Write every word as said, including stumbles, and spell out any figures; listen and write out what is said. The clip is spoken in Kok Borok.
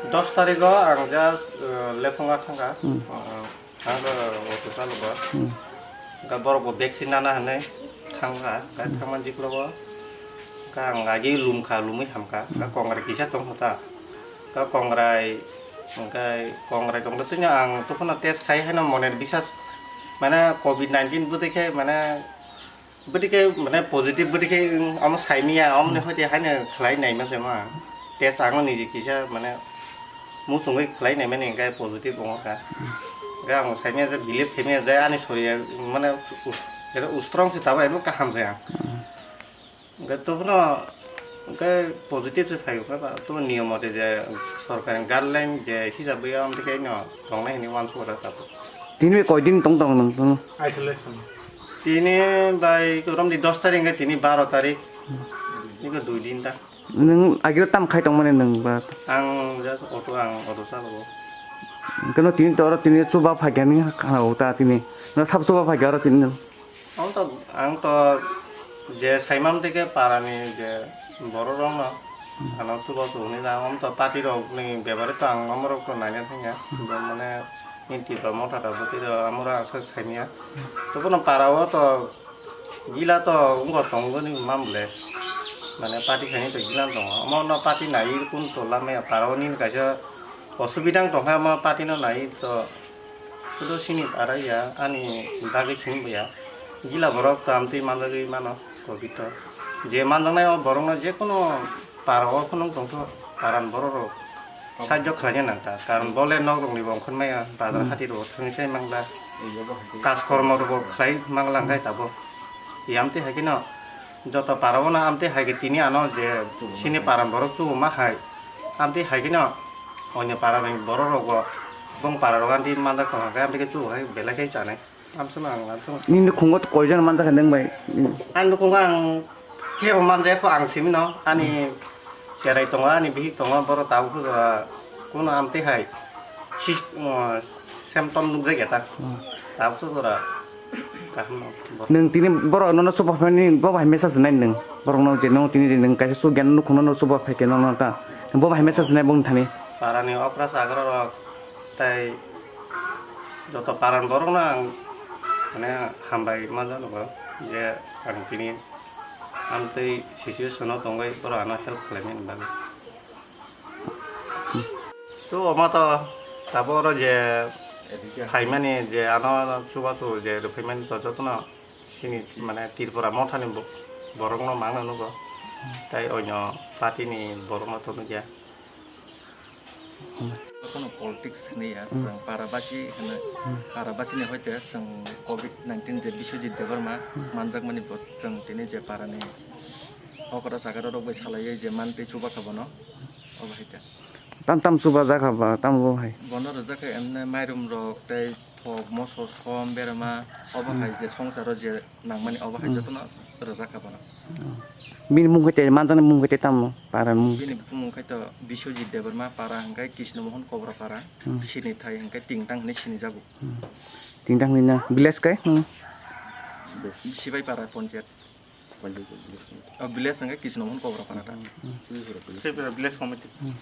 Dos tarikh o ang just, uh, lephunga thangkha. Hmm. Uh, ang bo auto chalogo. Hmm. Ga borok bo vaccine nana hinwi thangkha. Ga Hmm. thangma jiklogo. Ga ang agi lumkha, lumwi hamkha. Ga Hmm. kongrai kisa tongkha ta. Ga kongrai, hwnkhe kongrai tongkha tini ang tuphano test khai haino mone bisas, mane covid nineteen bwtwi khe mane Bwdikhe mane positive bwdikhe, um, omo saimanya, omoni Hmm. hoite haino khlai naima se ma. Test ang niji kisa mane muchungwi khlai naimani hwnkhe positive wngkha. Hmm. Hwnkhe ang saimanya je believe khaimanya je ani soria mane us-, ero strong se tabuk ebo kaham se ang. Hmm. Hwnkhe tobono hwnkhe positive se phaio, hwnkhe ba tobo niyom mote je sorkarni guideline je hisab bai amtwi khe no tongnai hinwi uansukha tabuk. Tini bai koi din tong tong nwng? Isolation. Tini bai romni dos tarik hwnkhe tini baro tarik. Iko dui din ta. Nwng agiro tam khai tongmani nwng ba? Ang just auto, ang auto chalogo. Hwnkhe no tini to oro tini chuba phaikha ni khana o ta tini. No sab chuba phaikha oro tini. Ang to, ang to je saimam teke parani je borok rok no ano chuba chuba hwnwi na, ang to party rok ni bebari to ang omorok to naina thangya. Mane Nini Tipra Motha rok bwtwi rok amorok aswk saimanya. Tobono para o to gila to wngkha tongoni mamle. Mane party khaini to gila tongo. Omo no party nai kun to lamaya para o nini kaisa osubida wng tongkha omo party no nai to sudo sini para ya ani bagwi sini ya. Gila borok to amtwi manjagwi mano covid to. Je manjaknai o borok no je kono Para o phunuk tongtho, paran borok rok sajjo khlaina nangkha, karon bole nok rok ni bo ongkhormaya, bazar Hmm. hati rok thangwi sai mangla, kas kormo rok bo khlai mangla, hwnkhe tabuk. Amtwi hai kheno joto para o no amtwi hai khe tini ano je sini paran borok chubu ma hai, amtwi hai kheno onyo para ni borok rok bo bong para rok amtwi manjak tongkha, amtwi khe chubu hai belai khe chanai. Amsano ang amsano. Nini nukhungo koijon manjakha nwng bai? Ani nukhungo ang kebo manjakha, ang simi no, ani cherai tongo, ani bihik tongo, borok tabuk jora kuno amtwi hai sis-, uh, symptom nukjakya ta. Hmm. Tabuk jora kaham no. Nwng tini borok nono chuba phaimani bo bai message nai nwng? Borok no je nwng tini je nwng kaisa chukya nukhungno no chuba phaikhe nono ta, bo bai message nai bongni thani? Parani okra chagra rok tai Joto paran borokno ang, mane, hambai ma jano ba, je ang tini amtwi situation o tongwi borok ano help khlaimani bagwi. So, omo to tabuk oro je phaimani, je ano chubachu je rwphaimani to jotono chini, mane, Tripura mothani bo-, borokno mangno nugo, tai onyo party ni borokno to nukya. Kono politics hinwi ya, Hmm. chwng para basi hwnwi, Hmm. para basi ni hoite chwng covid nineteen je Biswajit Debbarma Hmm. manjakmani bo chwng tini je para ni okra chagra rok bai salaiwi je mantwi chuba kha bono, obo hai khe. Tam tam chuba jakha ba, tamo bo hai? Bono rwjak kha emne mairum rok tei Thok, moso, som, berma, obo Hmm. hai je songsaro je nangmani obo hai Hmm. jotono rwjak kha bono. Hmm. Bini mung khe te, manjakni mung khe te tamo? Para ni mung khe Bini te? Bumung khe to Biswajit Debbarma, para hwnkhe Krishna Mohan Kobra para, Hmm. sini thai hwnkhe Tingtang hinwi sinijago. Hmm. Tingtang hinwi na village khe? Hmm. Sibai para ponchayat. O village hwnkhe Krishna Mohan Kobra para ta. Hmm. Sibira village committee. Hmm.